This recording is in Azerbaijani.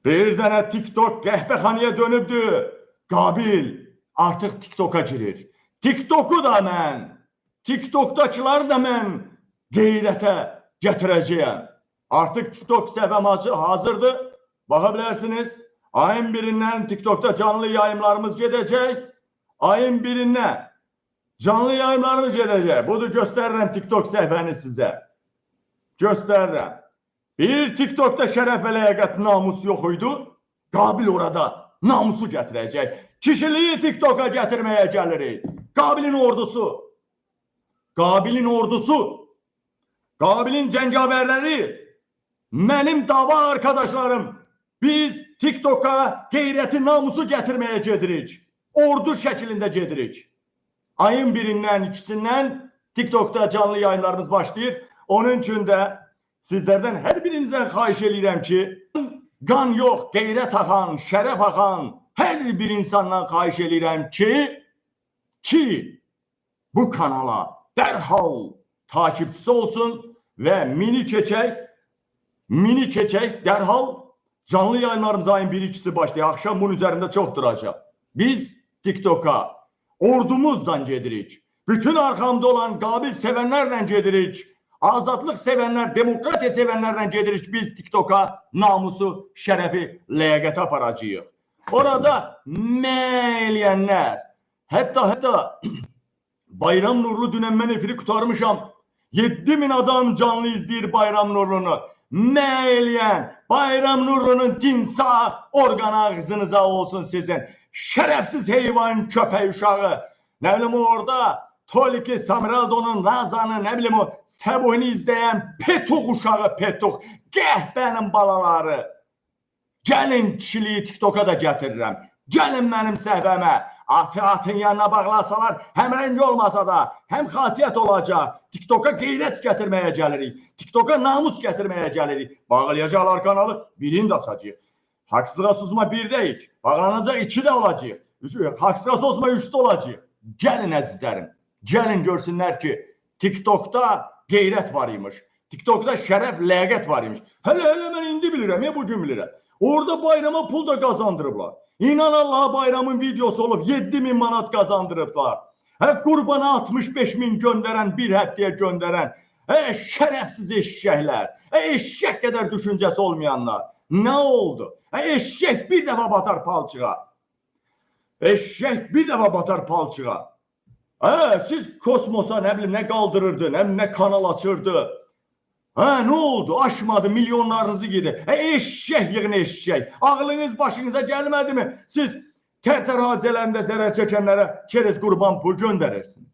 Bir dənə TikTok qəhvəxanaya dönübdü. Qabil artıq TikToka girir. TikToku da mən, TikTokdakıları da mən qeyrətə gətirəcəyəm. Artıq TikTok səhifəm hazırdır. Baxa bilərsiniz. Ayın birindən TikTokda canlı yayımlarımız gedəcək. Ayın birindən canlı yayımlarımız gedəcək. Budur, göstərirəm TikTok səhifəni sizə. Göstərirəm. Bir TikTokda şərəf və ləyaqət, namus yox idi. Qabil orada namusu gətirəcək. Kişiliyi TikToka gətirməyə gəlirik. Qabilin ordusu. Qabilin ordusu. Qabilin cəngavərləri. Mənim dava arkadaşlarım. Biz TikToka qeyrəti, namusu gətirməyə gedirik. Ordu şəklində gedirik. Ayın birindən, ikisindən TikTokda canlı yayımlarımız başlayır. Onun üçün də sizlərdən hər birinizdən xahiş eləyirəm ki, qan yox, qeyrət axan, şərəf axan hər bir insandan xahiş eləyirəm ki bu kanala dərhal takipçisi olsun və mini keçək dərhal canlı yayımlarımız ayın 1-2'si başlayır. Axşam bunun üzərində çox duracaq. Biz TikToka ordumuzla gedirik. Bütün arxamda olan qabil sevənlərlə gedirik. Azadlıq sevənlər, demokratiya sevənlərlə gedirik. Biz TikToka namusu, şərəfi, ləyaqəti aparacağıq. Orada mə eləyənlər, hətta Bayram Nurlu, dünən mən efiri qurtarmışam. 7000 adam canlı izləyir Bayram Nurlunu. Mə eləyən Bayram Nurlunun cinsa orqan ağzınıza olsun sizin. Şərəfsiz heyvan köpək uşağı. Nə bilim orada Toliki, Samraldonun, Razanı, nə bilim o Səbuhini izləyən petuq uşağı petuq. Qəhbənin balaları. Gəlin, kişiliyi TikToka da gətirirəm. Gəlin mənim səhvəmə. Atı atın yanına bağlasalar, həm rəng olmasa da, həm xasiyyət olacaq. TikToka qeyrət gətirməyə gəlirik. TikToka namus gətirməyə gəlirik. Bağlayacaqlar kanalı, birini də açacağıq. Haqsızlığa susma birdəyik. Bağlanacaq, iki də olacaq. Haqsızlığa susma üçdə olacaq. Gəlin əzizlərim. Gəlin görsünlər ki, TikTokda qeyrət var imiş. TikTokda şərəf, ləyaqət var imiş. Hələ hələ mən indi bilirəm, ya bugün bilirəm. Orada Bayrama pul da qazandırıblar. İnan Allaha, Bayramın videosu olub 7000 manat qazandırıblar. Hə, Qurbana 65 min göndərən, bir həftəyə göndərən. Hə, şərəfsiz eşşəklər. Hə, eşşək qədər düşüncəsi olmayanlar. Nə oldu? Hə, eşşək bir dəfə batar palçığa. Eşşək bir dəfə batar palçığa. Hə, siz kosmosa nə bilim nə qaldırırdı, nə bilim nə kanal açırdı. Hə, nə oldu? Aşmadı, milyonlarınızı yedi. Hə, eşşək yığın eşşək. Ağlınız başınıza gəlmədi mi? Siz Tərtər hadisələrində zərər çəkənlərə çerez qurban pul göndərirsiniz.